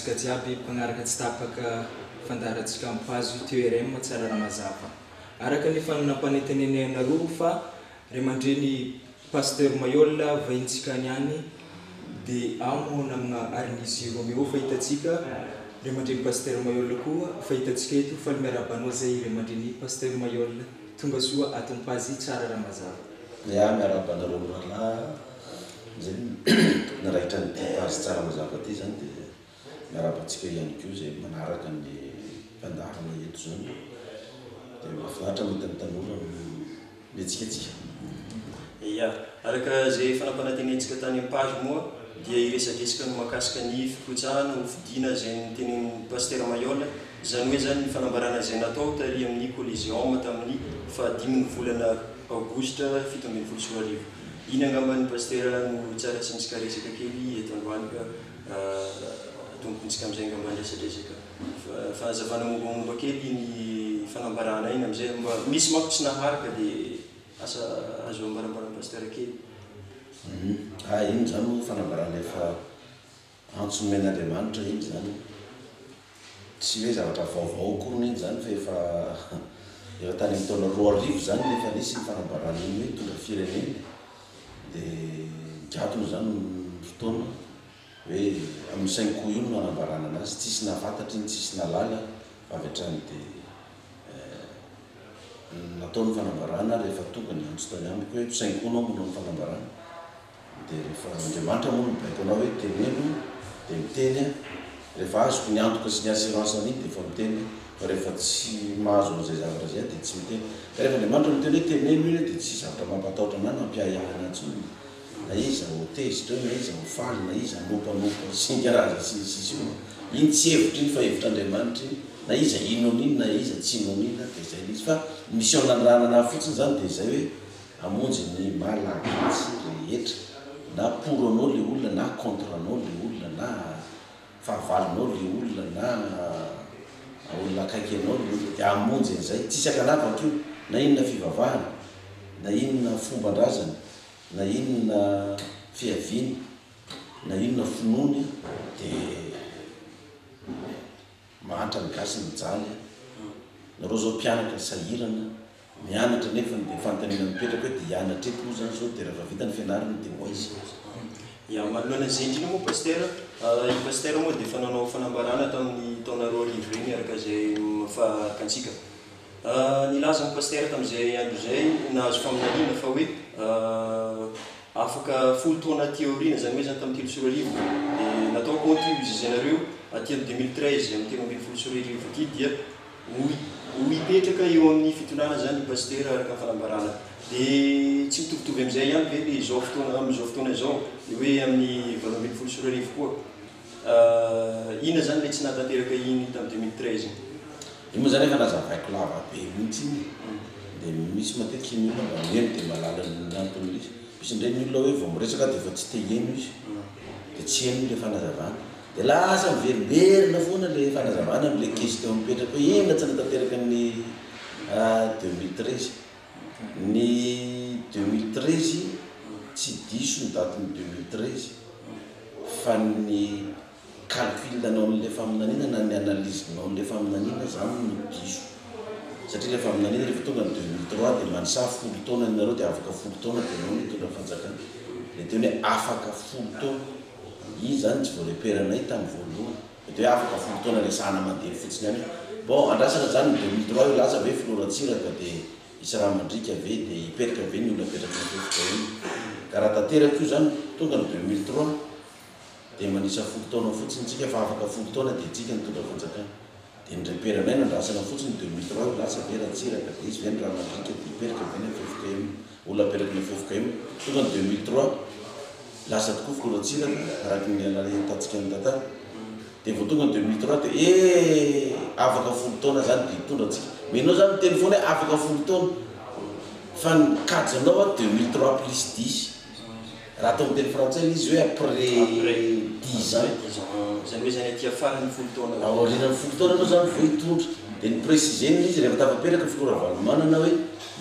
antsika jiaby mpagnaraka tsy tapaka fandaharantsika amin'ny page TRM Tsara Raha Mazava. Araka ny efa nampanentenenay anareo fa ray aman-dreny Pasteur Mayol vahintsika niany dia ao namagna Arnisy Romeo fa hitantsika ray aman-dreny Pasteur Mayol koa fa hitantsika eto. Faly miarahaba anao zay ray aman-dreny Pasteur Mayol. Tonga soa ato amin'ny page Tsara Raha Mazava. Ya, miarahaba anareo mirahalahy zay niraikitra an'ity page Tsara Mazava ity zany, dia miarahaba antsika ihany koa zay manaraka ny fandaharana eto zany. Dia mahafinaritra mahita ny tanora mihetsiketsika. Ya, araka izay efa nampanantenentsika tany amin'ny page moa dia hiresadresaka ny mahakasika ny firotsahana ho fidiana izay notenenin'ny Pasitera Mayol, izany hoe izany ny fanambarana izay natao tary amin'ny Coliseum tamin'ny fahadimin'ny volana aogositra 2017. Iny angamba ny Pasitera no tsara asiantsika resaka kely eto androany ka atombokintsika amin'izay angamba ny resadresaka. Fanazavana mombamomba kely iny fanambarana iny amin'izay mba misy manko tsy naharaka dia asa azo ambarambaran'ny Pasitera kely. Ah, iny izany moa fanambarana efa antso nomen'Andriamanitra iny izany. Tsy hoe zavatra vaovao akory iny izany fa efa efa tany amin'ny taona 2000 izany no efa nisy iny fanambarana iny hoe hitondra firenena. Dia nigadona izany ny fotoana hoe amin'io cinq août io no nanambarana anazy. Tsisy nahafantatra iny, tsisy nahalala fa avy hatrany dia natao ny fanambarana rehefa tonga ny antso tany amiko hoe cinq août anao manao ny fanambarana. Dia rehefa Andriamanitra moa no mibaiko anao hoe teneno dia miteny aho, rehefa azoko ny antoka sy ny assurance an'iny dia efa miteny aho, fa rehefa tsy mahazo an'izay zavatra izay aho dia tsy miteny. Ka rehefa Andriamanitra miteny hoe teneno iny dia tsisy zavatra mampatahotra anah na mampiahiahy anah intsony, na iza ho tezitra eo, na iza ho faly, na iza hanompanompa sy ny karazany sy ny sisa io, iny tsy hevitra iny fa hevitr'Andriamanitra iny, na iza hino an'iny na iza tsy hino an'iny dia izay ilay izy, fa ny mission nanirahana anah fotsiny izany dia izay hoe hamonjy ny Malagasy rehetra, na pour anao le olona na contre anao le olona na fahavalonao le olona na olona akaiky anao le olona dia hamonjy an'izay, tsisy ankanavaka io na inona fivavahana na inona fomban-drazana na inona fiaviana na inona finoany dia Mahantra ny gasy mijaly a! Nareo zao mpianatra sahirana mianatra nefany dia fanontaniana mipetraka hoe dia hianatra eto moa zany zao dia rehefa vita ny fianarana dia ho aiza? Ya, manoloana izay indrindra moa Pasitera, i Pasitera moa dia efa nanao fanambarana tamin'ny taona 2000 ireny araka izay faharaka antsika. Nilaza ny Pasitera tamin'izay andro izay nahazo faminaniana fa hoe afaka folo taona aty aoriana, izany hoe izany tamin'ny 2003, dia natao kaonty io izy izay nareo aty amin'ny 2013, amin'ny 2013 aty dia ho ho hipetraka eo amin'ny fitondrana izany i Pasitera araka ny fanambarana. Dia tsy mitovitovy amin'izay ihany ve ilay izao fotoana amin'izao fotoana izao, ilay hoe amin'ny 2018 koa? Inona izany ilay tsy nahatanteraka iny tamin'ny 2013 iny? Iny moa izany efa nazavaiko lava be mihitsy iny e! Dia misy matetika ny olona mba mihaino dia mahalala ny anton'ilay izy. Misy indray ny olona hoe vao miresaka dia efa tsy te hihaino izy, dia tsy henony ilay fanazavana. Dia lasa miverimberina foana ilay fanazavana amin'ilay question mipetraka hoe inona tsy nahatanteraka ny 2013. Ny 2013 tsy diso ny datin'ny 2013 fa ny calcul nao an'ilay faminaniana na ny analyse nao an'ilay faminaniana zany no diso satria ilay faminaniana rehefa tonga ny 2003 dia manisaha folo taona ianareo dia afaka folo taona dia ianao no hitondra ny fanjakana, ilay teny hoe afaka folo taona iny zany tsy voareperanay tamin'ny voalohany. Mety hoe afaka folo taona resahana mandeha fotsiny ihany hoe bon andrasana zany ny 2003 io lasa ve filoha Ratsiraka de hisy rà mandriaka ve de hipetraka ve ny olona apetraky ny ffkm ka raha tanteraka io zany tonga ny 2003 de manisa folo taona fotsiny tsika fa afaka folo taona de tsika nitondra fanjakana de ny reperanay nandrasana fotsiny 2003 io lasa ve Ratsiraka de hisy ve ny rà mandriaka de hipetraka ve ny ffkm Olona apetraky ny ffkm. Tonga ny 2003, lasa tokoa Filoha Ratsiraka, araka ny nahitantsika ny tantara. Dia vao tonga ny 2003 dia eh! afaka folo taona izany dia hitondra antsika. Mais ianao izany miteny foana hoe afaka folo taona. Fa ny kajinao an, 2003 plus dix. Raha atao amin'ny teny frantsay ilay izy hoe après dix ans. Izany hoe izany aty afaran'ny folo taona. Aorianan'ny folo taona aloha izany vao hitondra. Dia ni-préciser-ny ilay izy rehefa tafapetraka ny filoha Ravalomanana hoe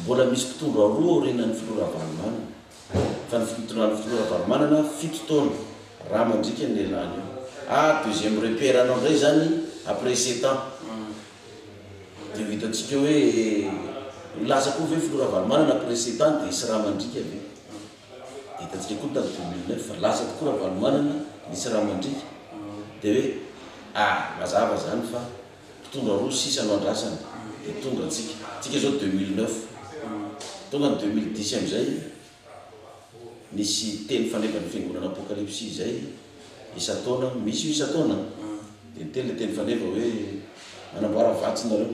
mbola misy mpitondra roa aorianan'ny filoha Ravalomanana. Fa ny fitondran'ny filoha Ravalomanana fito taona, raha mandriaka ny lehilahy io. Ah, deuxième repère anao indray zany après 7 ans, de ho hitantsika hoe ho lasa koa ve filoha Ravalomanana après 7 ans, de hisy raha mandrika ve? De hitantsika koa tamy 2009 fa lasa tokoa Ravalomanana, nisy raha mandrika. De hoe ah, mazava zany fa mpitondra roa sisa no andrasana. De tonga atsika, tsika zao 2009, tonga ny 2010 amizay, nisy teny fanevan'ny fiangonana Apokalypsy zay isan-taona, misy io isan-taona. De niteny le teny faneva hoe manamboara vatsy nareo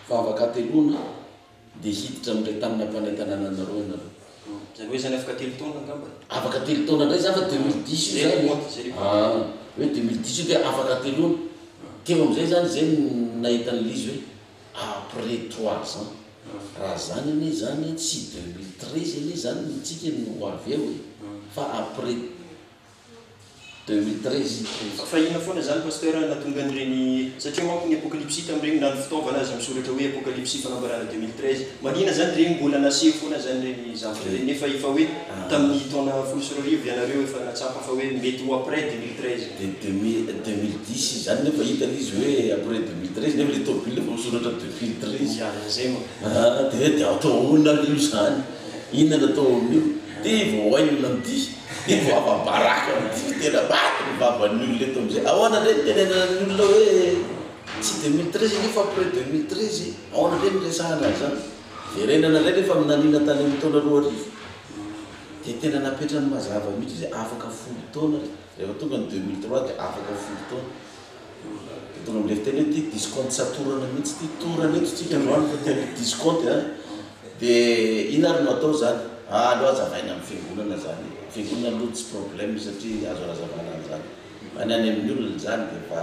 fa afaka hateloana de hiditra am'le tany nampanentanana anareo ianareo. Zany hoe zany afaka 3 taona angamba. Afaka 3 taona ndray zany, fa 2010 io zany. Ah, hoe 2010 io de afaka hateloana teo am'izay zany. Zay nahitan'le izy hoe après 3 ans raha zany anie zany, tsy 2013 anie zany tsika no avy eo e, fa après 2013. Fa inona foana zany, pasteur, natonga an'ireny? Satria manko ny Apokalypsy tamin'ireny na ny fitaovana azy misoratra hoe Apokalypsy fanambarana 2013. Manina zany regny mbola naseho foana zany reny zavatra reny, nefa efa hoe tamin'ny taona 2010 ianareo efa natsapa fa hoe mety ho après 2013? De 2010 zany nefa hitany izy hoe après 2013, nefa le tobile fa misoratra 2013. Ya, zay ma. Ah, de atao ahoana io zany? Inona natao amin'io? De vao hainona amity, de vao afa-baraka amity, tena maty ny vavan'ny olona eto amizay. Ahoana ndray ny tenenan'ny olona hoe tsy 2013 nefa après 2013? Ahoana ndray ny resahana zany? Verenana ndray nefa minanina tany amin'ny taona 2000, de tena napetrany mazava mihitsy izy afaka 10 taona. Rehefa tonga ny 2003 de afaka 10 taona, de tonga am'le fiteny hoe ty discompte satorana mihitsy ty torana eto tsika androany fa tena discompte a. De ina ary no atao zany? Aloha azavaina amin'ny fiangonana zany. Fiangonana aloha tsy problème satria azo anazavana an'zany, fa ny any amin'ny olona zany de fa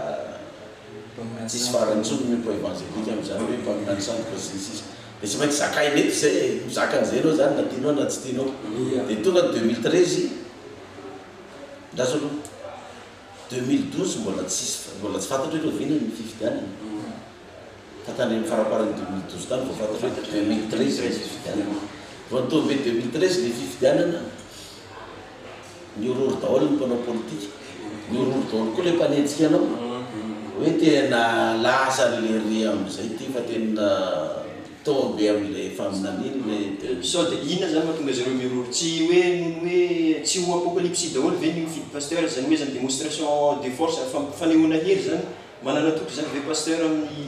tsisy farany intsony. Mimpo évangélique am'zany hoe mpaminany sandoka sy ny sisa, de tsy maintsy zakaina eto zay. Mizaka an'izay anao zany na tianao na tsy tianao. De tonga ny 2013 ndraso aloha, 2012 mbola tsisy, mbola tsy fantatra hoe rovina ny fifidianana, fa tany amin'ny faraparany 2012 tany vao fantatra hoe 2013 ny fifidianana. Vao nitombe 2013 le fifidianana, niororo daholo ny mpanao politika, niororo daholo koa le mpanenjika anao hoe tena lasa le ry am'izay ty fa tena tombe am'le faminaniny le. Sao de inona zany mahatonga zareo miroro? Tsy hoe noho hoe tsy ho Apocalypse daholo ve ny fidy, pasteur? Zany hoe zany démonstration de force, fanehoana hery zany, manana toky zany ve, pasteur, amin'ny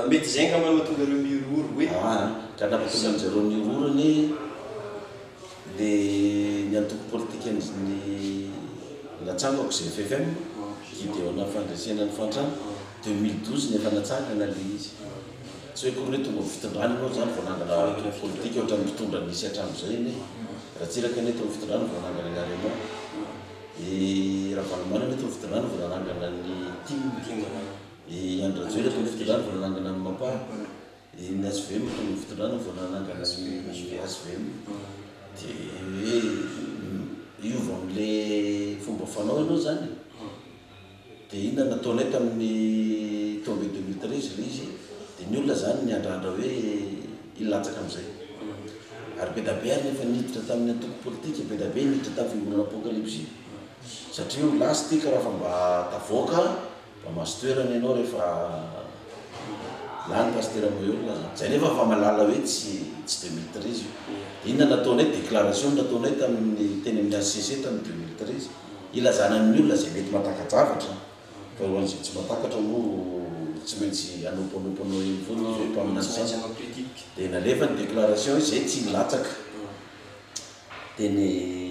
mety zay angamba no mahatonga reo miroro hoe? Ah, ka nampatonga an'jareo niororany le ny antoko politika ny natsangako zay FFM, Gideona Fandresena ny Fahantrana, 2012 ny efa natsangana le izy. Tsy hoe kory hoe tonga fitondrana anao zany vao nangana antoko politika ohatran'ny mpitondra nisy hatramin'izay iny. Ratsiraka anie tonga fitondrana vao nangana ny AREMA, i Ravalomanana tonga fitondrana vao nanangana ny TIM, i Andry Rajoelina tonga fitondrana vao nanangana ny MAPAR, ny HVM tonga fitondrana vao nanangana ny HVM. De hoe iova am'le fomba fanao ianao zany. De inona nataonay tamin'ny tombe 2013 le izy? De ny olona zany niandrandra hoe ilatsaka am'izay, ary be da be ary nefa niditra tamin'ny antoko politika, be da be niditra tamin'ny fiangonana Apokalypsy, satria io lasy ty ka raha fa mba tavoaka, mba mahazo toerana ianao rehefa lany pasteur Maheolona zany zay, nefa fa malala hoe tsy 2013 io. De inona nataonay? Déclaration nataonay tamin'ny teny amin'ny HCC tamin'ny 2013, ilazana ny olona zay mety mahataka-javatra, fa ho an'izay tsy mahatakatra moa tsy maintsy anompanompo anao eny foana izy hoe mpaminany Tsy maintsy sasany. Hanao critique. De nalefa ny déclaration hoe zay tsy milatsaka teny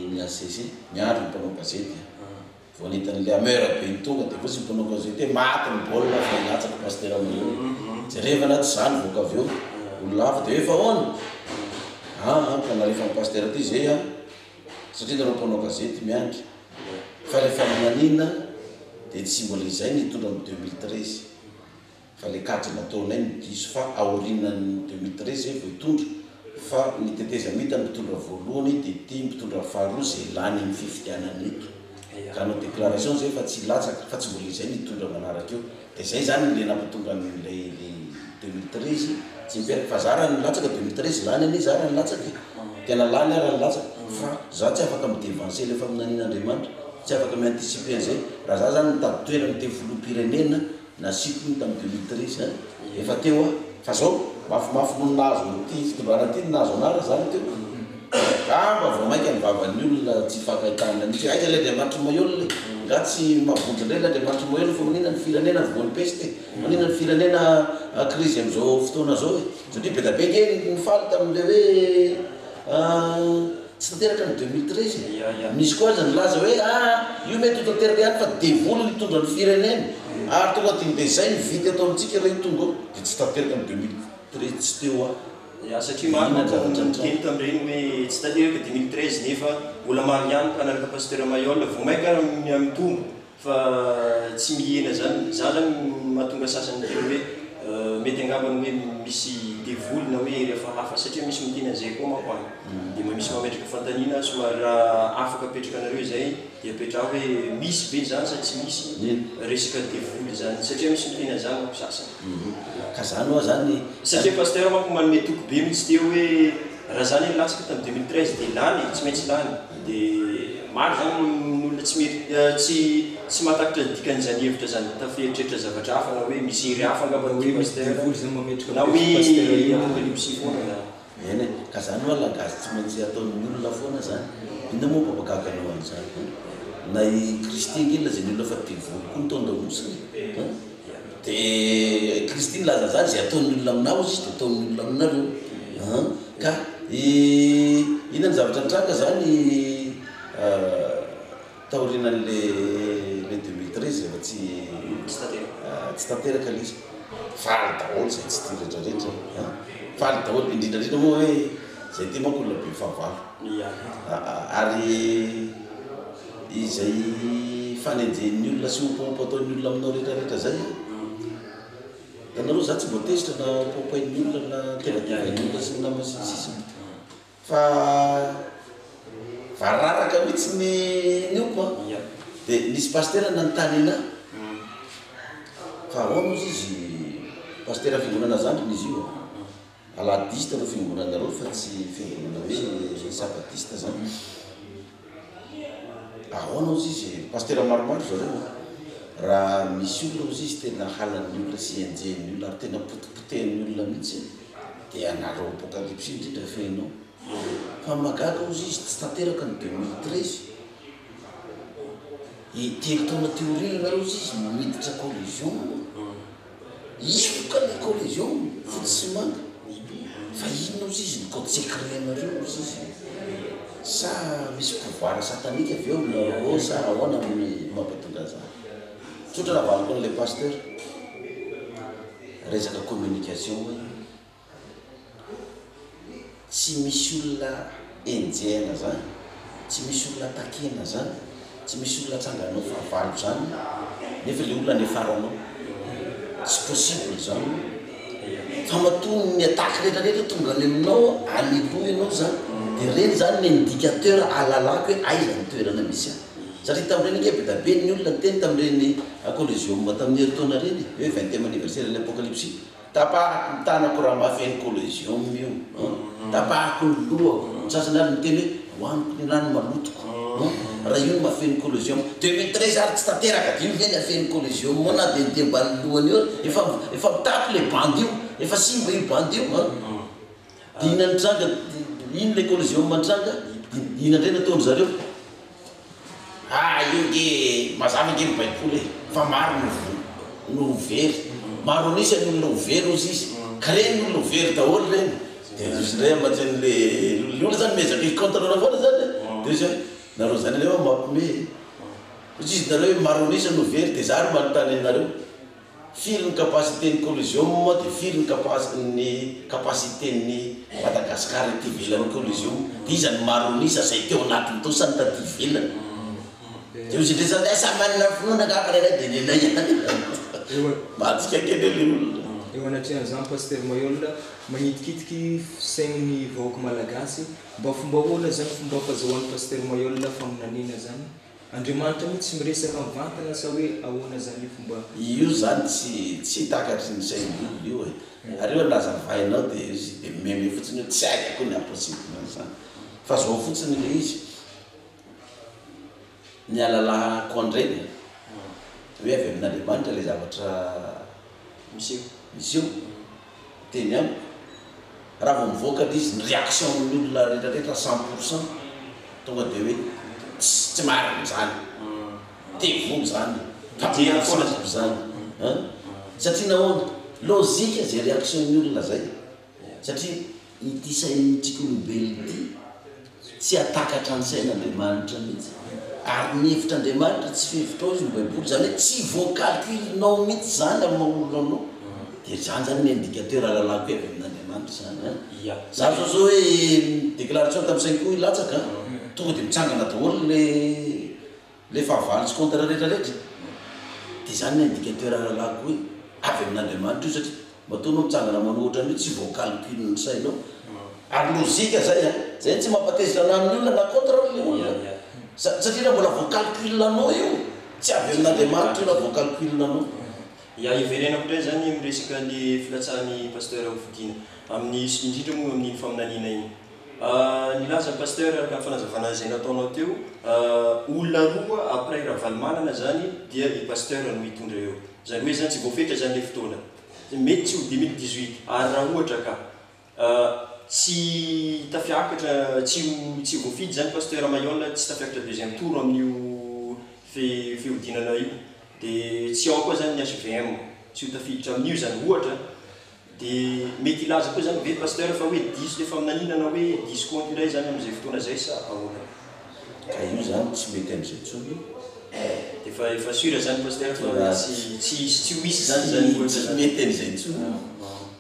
ny HCC, miandry ny mpanao gazety vao nitan'le amera be ny tonga de votsy ny mpanao gazety hoe maty ny baolina fa hilatsaka pasteur Maheolona. Jerevana tsy zany voaka avy eo olona hafa de hoe fa ahoana? Ah, ka nalefa ny pasteur ty zay a, satria nareo mpanao gazety miandry fa le faminaniana de tsy mbola izay nitondra amy 2013, fa le kajy nataonay no diso, fa aorinany 2013 zay vao hitondra, fa ny tetezamita ny mpitondra voalohany de ty mpitondra faharoa zay lany amy fifidianana eto ka hanao déclaration zay fa tsy latsaka, fa tsy mbola izay nitondra manaraka eo. De zay zany le nampatonga an'lay le 2013 tsy miperaka, fa za raha nilatsaka 2013, lany anie za raha nilatsaka, tena lany aho raha nilatsaka, fa za tsy afaka midevancer le faminanian'Andriamanitra. Tsy afaka mi-anticiper an'izay. Raha za zany nitady toerana teo filoham-pirenena, nasiako iny tamin'ny 2013 an, efa teo aho. Fa zao, mafimafy noho ny nahazo an'ity fitondrana ity ny nahazo anah raha zany teo. Angamba vao mainka ny vavan'ny olona tsy ifankahitana mihitsy hoe aiza ilay Andriamanitr'i Maihol e? Nga tsy mahavonjy indray ilay Andriamanitr'i Maihol fa maninona ny firenena voan'ny peste e? Maninona ny firenena krizy amin'izao fotoana izao e? Satria be dia be ange ny nifaly tamin'ilay hoe tsy tanteraka ny 2013 e! Nisy koa aza nilaza hoe ah io mety ho tanteraka ihany fa devoly no hitondra ny firenena ary tonga dia dia izay ny vita eto amintsika ilay tonga eo dia tsy tanteraka ny 2013 tsy teo aho. Ya, satria maro manko no niteny tamin'ireny hoe tsy tanteraka 2013 nefa mbola maro ihany mpanaraka Pasteur Maihol, vao mainka ary miha-mitombo Fa tsy mihena zany, za zany mahatonga sasany miteny hoe mety angambany hoe misy devoly na hoe hery hafahafa satria misy miteny an'izay koa manko any dia mba misy mametraka fanontaniana somary raha afaka apetraka anareo izay dia apetraho hoe misy ve zany sa tsy misy resaka devoly zany satria misy miteny an'izany manko sasany. Ka zany hoa zany. Satria pasteur manko manome toky be mihitsy teo hoe raha zany anie latsaka tamin'ny 2013 dia lany e, tsy maintsy lany dia maro zany ny olona tsy mety tsy tsy mahatakatra ny dikan'izany hevitra zany, tafiheritreritra zavatra hafa na hoe misy hery hafa angamba Na ity hoe misy pasteur devoly zany mametraka na hoe presy pasteur io. apocalypse foana zany. Eny e, ka zany hoa langage tsy maintsy ataon'ny olona foana zany. Inona moa mampagaga anao an'izany an? Na i Kristy ange nolazain'ny olona fa devoly koa ny tao an-damosiny e. An? Dia i Kristy nilaza an'izany, izay ataon'ny olona aminà hozy izy dia ataon'ny olona aminareo. An? Ka i inona ny zavatra nitranga zany taorianan'le le 2013 rehefa tsy Tsy tanteraka. tsy tanteraka ilay izy. Faly daholo izay tsy tia rehetra rehetra an! Faly daholo, indrindra indrindra moa hoe izay tia manko olona be fahavalo. Ia. Ary izay fanenjehin'ny olona sy ompaompa ataon'ny olona aminao rehetra rehetra izay an! Hitanareo za tsy mba tezitra na ompaompain'ny olona na tevatevain'ny olona sy ny namany sy ny sisa. Fa vararaka mihitsy ny ny ompa an! Dia nisy pasitera nanontany anah fa ahoana ozy izy pasitera fiangonana zandriny izy io an! Alahadista ireo fiangonana ireo fa tsy fiangonana hoe sabadista zany. Ahoana ozy izy pasitera maromaro zareo an! Raha misy olona ozy izy tena halan'ny olona sy enjehin'ny olona ary tena potipotehin'ny olona mihitsy Dia anareo apocalypse indrindra feno fa mahagaga ozy izy tsy tanteraka ny 2013 e telo taona aty aoriana nareo ozy izy miditra collision hifoka le collision fotsy sy manga fa inona ozy izy ny code secret anareo ozy izy sa misy pouvoir satanique ve ao aminareo ao sa ahoana no mampatonga an'izany tsotra navaliko an'ilay pasteur Resaka communication io, tsy misy olona enjehina zany, tsy misy olona takena zany, tsy misy olona atsanganao fahavalo zany nefa le olona alefaranao, tsy possible zany fa matoa ny attaque rehetra rehetra tonga any aminao any aloha ianao zany de reny zany ny indicateur ahalalako hoe aiza ny toerana misy ahy. Satria tamin'ireny ange be dia be ny olona niteny tamin'ireny Coliseum tamin'ny herintaona ireny e, hoe vingtième anniversaire ny Apocalypse. Tapahako ny tanako raha mahafeno Coliseum io an! Tapahako ny lohako. Ny sasany ary niteny hoe hohaniko ny rano malotoko an! Raha io no mahafeno Coliseum. 2013 ary tsy tanteraka dia io ve ny hafeno Coliseum ao na dia ny teo ambany lohany eo ary? Efa efa mitapy ilay bandy io, efa simba io bandy io an! Dia inona nitranga? Iny ilay Coliseum nitranga, dia inona indray nataon-dry zareo? Ah io nge mazava nge ny baiboly e, fa maro no no ho very, maro an'isa ny olona ho very hozy izy, ka reny olona ho very daholo reny, dia izy indray amatsin'le le olona zany miezaka hi contre anao foana zany e, dia izy hoe nareo zany anefa mampime e, hozy izy nareo hoe maro an'isa no ho very, dia za ary manontany anareo. Firy ny capacité ny Coliseum dia firy ny capac ny capacité ny Madagascar ety ivelan'ny Coliseum dia iza no maro an'isa izay teo anatiny tao sa ny taty ivelany? Dia hozy indray zany samy manana ny finoany angamba ilay iray dia nenay ihany. Mahatsikaiky anie ilay olona. Eo anatrehan'izany Pasteur Maihol manitikitiky sain'ny vahoaka malagasy mba fomba ahoana zany fomba fazahoan'i Pasteur Maihol faminaniana zany? Andriamanitra mihitsy tsy miresaka mivantana sa hoe ahoana zany fomba. Io zany tsy tsy takatry ny sain'ny olona io e! Ary io nazavainao dia izy dia mimeme fotsiny hoe tsy haiko akory ny impossible an'izany. Fa zao fotsiny ilay izy, Ny ahalalako an'ireny an, hoe avy amin'Andriamanitra ilay zavatra Miseho. miseho, miteny amiko, raha vao mivoaka ilay izy, ny réaction-n'ny olona rehetra rehetra 100% tonga dia hoe tsy tsy marina izany, devoly izany, Mijery foana mpampianatra izany an! Satria nahoana? Logique izay réaction-n'ny olona izay, satria Ity saintsika olombelona ity tsy hahatakatra ny sain'Andriamanitra mihitsy. Ary ny hevitr'Andriamanitra tsy fihevitrao hozy ny baiboly, izany hoe tsy voacalcul-nao mihitsy izany amin'ny maha olona anao. Dia izany izany ny indicateur ahalalako hoe avy amin'Andriamanitra izany an. Za zao zao hoe déclaration tamin'ny sainiko hilatsaka an, tonga dia mitsangana daholo le le fahavalo sy contre rehetra rehetra. Dia izany ny indicateur ahalalako hoe avy amin'Andriamanitra io satria Matoa anao mitsangana manao ohatran'io tsy voacalcul ny sainao. Ary logique zay an! Zay tsy mampatezitra na amin'ny olona na contre le olona. Satria raha mbola voacalcul anao io, tsy avy amin'Andriamanitra io raha voacalcul anao. Ya, hiverenako indray zany miresaka le filatsahan'i Pasteur hofidiana amin'ny indrindra moa amin'iny faminaniana iny. Nilaza ny Pasteur araka ny fanazavana izay nataonao teo, olona roa après Ravalomanana zany dia i Pasteur no hitondra eo. Zany hoe zany tsy voafetra zany le fotoana. Mety tsy ho 2018 ary raha ohatra ka tsy tafiakatra tsy ho tsy voafidy zany Pasteur Maihol tsy tafiakatra deuxième tour amin'io fihodinana io de tsy ao koa zany ny HVM tsy ho tafiditra amin'io zany ohatra de mety hilaza koa zany ve Pasteur fa hoe diso le faminaniana na hoe diso compte indray zany amin'izay fotoana zay sa ahoana? Ka io zany tsy mety amin'izay intsony. Efa efa sûr zany Pasteur fa tsy tsy hisy tsy ho hisy zany zany ohatra Tsy mety an'izay intsony.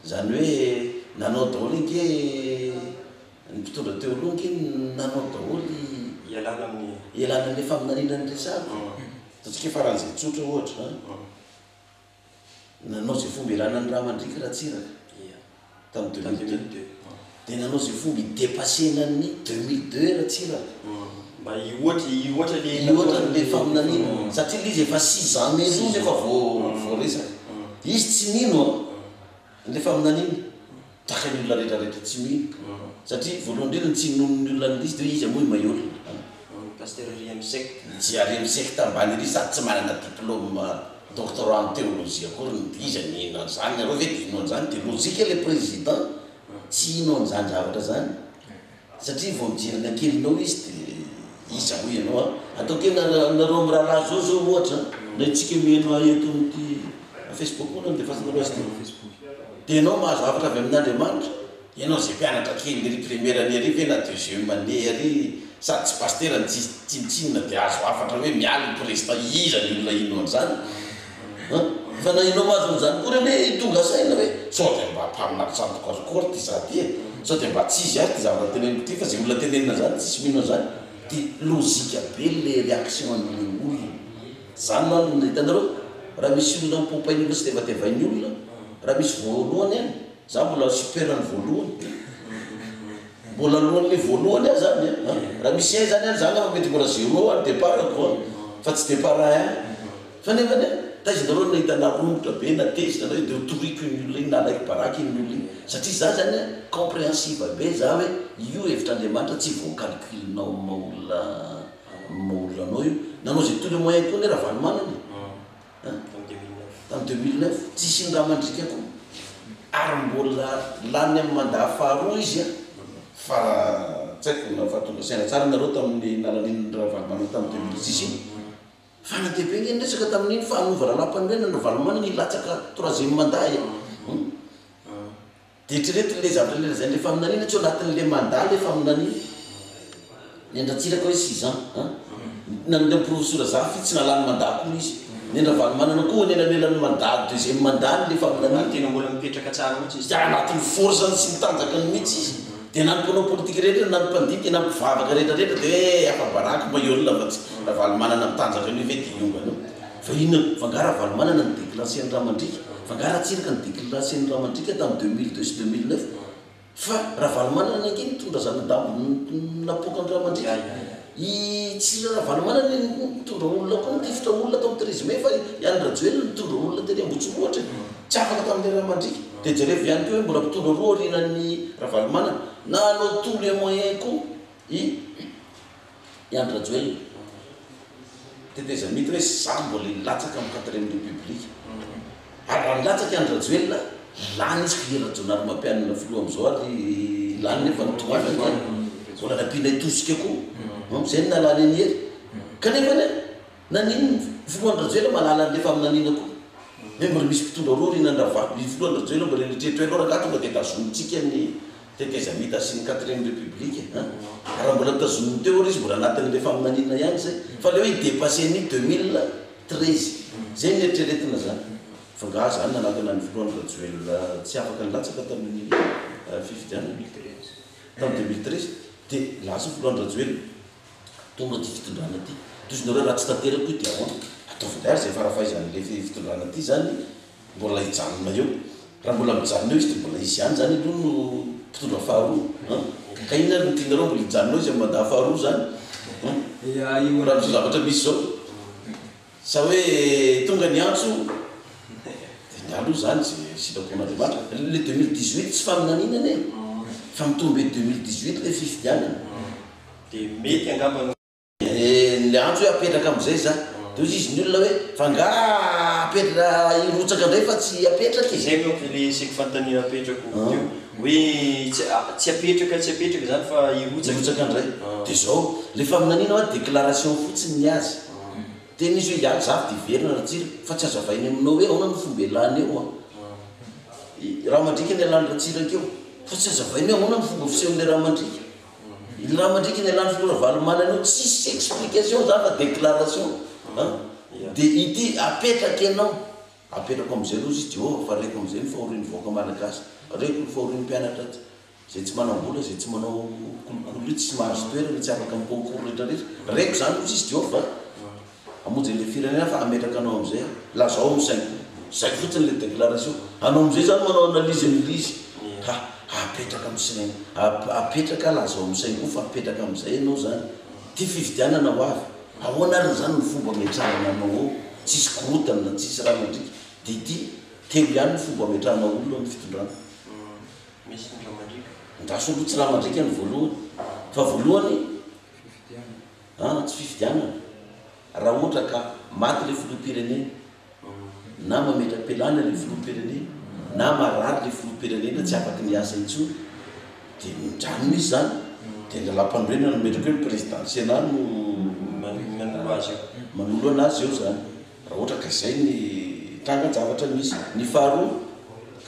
Zany hoe nanao daholo ange ny mpitondra teo aloha ange nanao daholo Ialana amin'ny. Ialana amin'ilay faminaniana niresahako. Ataontsika hoe faran'izay tsotra ohatra an. Nanao izay fomba ialana ny rà mandriaka Ratsiraka tamin'ny 2002. Dia nanao izay fomba hi-depasser-na ny 2002 Ratsiraka. Mba hihoatra, hihoatra le Hihoatra an'ilay faminaniana. Satria ilay izy efa six ans mialoha no efa voaresaka. Izy tsy nino an, ilay faminaniana. Tahaka ny olona rehetra rehetra tsy mino. Satria voalohany indrindra ny tsy inoan'ny olona an'ilay izy dia hoe iza moa i Maihol? Pasteur ery amin'ny secte. Tsy ary amin'ny secte ambany ery sady tsy manana diplôme doctorat en théologie akory ny iza no hino an'izany? Nareo ve dia hino an'izany? Dia logique ilay président tsy hino an'izany zavatra izany satria vao mijery ny ankelinao izy dia iza hoy ianao an? Ataoko hoe nareo mirahalahy zao zao ohatra na itsika mihaino ahy eto amin'ity Facebook moa no andefasanareo azy ity? Dia ianao mahazo hafatra avy amin'Andriamanitra? Ianao izay mpianatra kely ery première année ery ve na deuxième année ery sady tsy pasitera no tsy tsinontsinona dia azo hafatra hoe miala ny président iza ny olona hino an'izany an? Fa na ianao mahazo an'izany koa re anie tonga saina hoe sao dia mba mpaminany sandoka koa ary ity za ty e, sao dia mba tsy izy ary ity zavatra teneniko ity fa izay olona tenenina an'izany tsisy mino an'izany dia logique be le réaction an'le olona. Zany man hitanareo raha misy olona ho-pompain'ny olona sy tevatevain'ny olona raha misy voalohany any za mbola super ny voalohany mbola alohan'le voalohany aho zany an raha misy un zany any za angamba mety mbola zéro any départ ko an fa tsy départ un fa nefany an taiza nareo no nahita na romotra be na tezitra na hoe de ho toriko iny olona iny na alaiko baraka iny olona iny satria za zany an comprehensive be za hoe io hevitr'Andriamanitra tsy voacalcul-nao maha olona Ny maha olona anao io. Nanao izay tous les moyens koa anie Ravalomanana e. An? Tamin'ny 2009. Tsisy ny rà mandriaka koa. Ary mbola lany amin'ny mandat faharoa izy an. Fa tsy haiko na fa tonga saina tsara nareo tamin'ny nalanian'i Ravalomanana tamin'ny 2006 iny. Fa nandeha be ange ny resaka tamin'iny fa hanova lalàmpanorenana Ravalomanana hilatsaka troisième mandat e. Dia eritrereto ilay zavatra nolazain'ilay faminaniana, tsy ao anatin'ilay mandat ilay faminaniana. Ny an-dRatsiraka hoe six ans an. Na ny profesora Zafy tsy nahalany mandat akory izy. Ny an-dRavalomanana koa anelanelan'ny mandat deuxième mandat ny ilay faminaniana. Ary tena mbola mipetraka tsara mihitsy izy. Dia anatin'ny force-ny sy ny tanjakany mihitsy izy. Dia na ny mpanao politika rehetra na ny mpandinika na ny mpivavaka rehetra rehetra dia hoe afa-baraka Maihol fa tsy Ravalomanana mitanjaka an'io ve dia hiongana eo. Fa inona, fa nga Ravalomanana no declencher ny rà mandriaka? Fa nga Ratsiraka no declencher ny rà mandriaka tamin'ny 2002 sy 2009? Fa Ravalomanana ange nitondra zana-dambo napoaka ny rà mandriaka. I tsy Ravalomanana anie nitondra olona koa nitifitra olona tao amin'ny 13 mai fa i Andry Rajoelina nitondra olona teny Ambohitsirohotra e. Tsy afaka tamin'ilay rà mandriaka. Dia jerevo ihany koa hoe mbola mpitondra roa aorianan'i Ravalomanana. Nanao tous les moyens koa i i Andry Rajoelina. tetezamita hoe za mbola hilatsaka amin'ny quatrième république. Ary raha nilatsaka i Andry Rajoelina, lany izy ka i Rajaonarimampianina filoha amin'izao ary lany nefa notohanany an! Mbola nampianay tosika koa, izay no nahalany an'i Hery. Kanefa anie, naninona filoha Andry Rajoelina mahalala an'ilay faminaniana koa? Hoe mbola misy mpitondra roa aorianan'i Ravalo, ny filoha Andry Rajoelina mbola nieritreritra hoe aleo rangahy tonga dia tazomintsika ny tetezamita sy ny quatrième république an! Ary raha mbola notazominy teo ary izy mbola anatin'ilay faminaniana ihany izay, fa ilay hoe hi-depasser ny 2013. Zay no eritreretina zany. Fa nga zany nanakana ny filoha Andry Rajoelina tsy afaka nilatsaka tamin'ny fifidianana tamin'ny 2013 dia lasa filoha Andry Rajoelina tonga ity fitondrana ity. Tohizo nareo raha tsy tanteraka io dia ahoana? Ataovy indray ary izay farafahaizan'ilay fitondrana ity zany mbola hijanona eo. Raha mbola mijanona eo izy dia mbola izy ihany zany aloha no mpitondra faharoa an! Ka inona ary no tianareo mbola hijanona eo izy amin'ny mandat faharoa zany an? Raha amin'izao zavatra misy izao. Sa hoe tonga ny antso dia ny aloha izany izay sitrapon'Andriamanitra. Le 2018 tsy faminaniana anie fa mitombo eo 2018 ilay fifidianana. Dia mety angamba no. Le antso hoe apetraka amin'izay za. Dia hoy izy ny olona hoe fa angaha apetra hirotsaka indray fa tsy apetraka e. Izay manko le saiky fanontaniana apetrako teo hoe tsy apetraka tsy apetraka izany fa hirotsaka. Hirotsaka indray. Dia izao, le faminaniana hoa déclaration fotsiny ny azy. Tena izy hoe hiala zafy dia hiverina Ratsiraka fa tsy azavainy aminao hoe ahoana no fomba ialany eo an! I raha mandriaka ny ialan'i Ratsiraka eo fa tsy azavainy hoe ahoana no fomba fisehon'ilay raha mandriaka. Iny raha mandriaka ny ialan'i filoha Ravalomanana eo tsisy explication zany fa déclaration an! Dia ity apetraka ianao, apetrako amin'izay aloha izy Jehovah fa reko amin'izay ny fahorian'ny vahoaka malagasy, reko ny fahorian'ny mpianatra aty. Izay tsy manam-bola, izay tsy manao kolikoly io tsy mahazo toerana, tsy afaka mi-concours rehetra rehetra. Reko izany hozy izy Jehovah a! Hamonjy an'ilay firenena fa hametraka anao amin'izay aho. Lazao amin'ny saiko. Izay fotsiny ilay déclaration. Anao amin'izay izany manao analyse an'ilay izy. Ha! Apetraka amin'ny saina, apetraka lazao amin'ny sainy koa fa apetraka amin'izay ianao izany. Ity fifidianana ho avy. Ahoana ary izany ny fomba ametrahana anao ao? Tsisy korontana, tsisy rà mandriaka. Dia ity, telo ihany ny fomba ametrahana olona amin'ny fitondrana. Misy ny rà mandriaka. Andraso aloha tsy rà mandriaka ny voalohany fa voalohany an tsy fifidianana raha ohatra ka maty le filoham-pirenena na mametra-pialana le filoham-pirenena na marary le filoham-pirenena tsy afaky ny hiasa intsony dia mijanona izy zany dia ny lalàmpanorenana mametraka hoe ny président sénat no manolo azy eo manolo anazy eo zany. Raha ohatra ka izay ny trangan-javatra misy. Ny faharoa,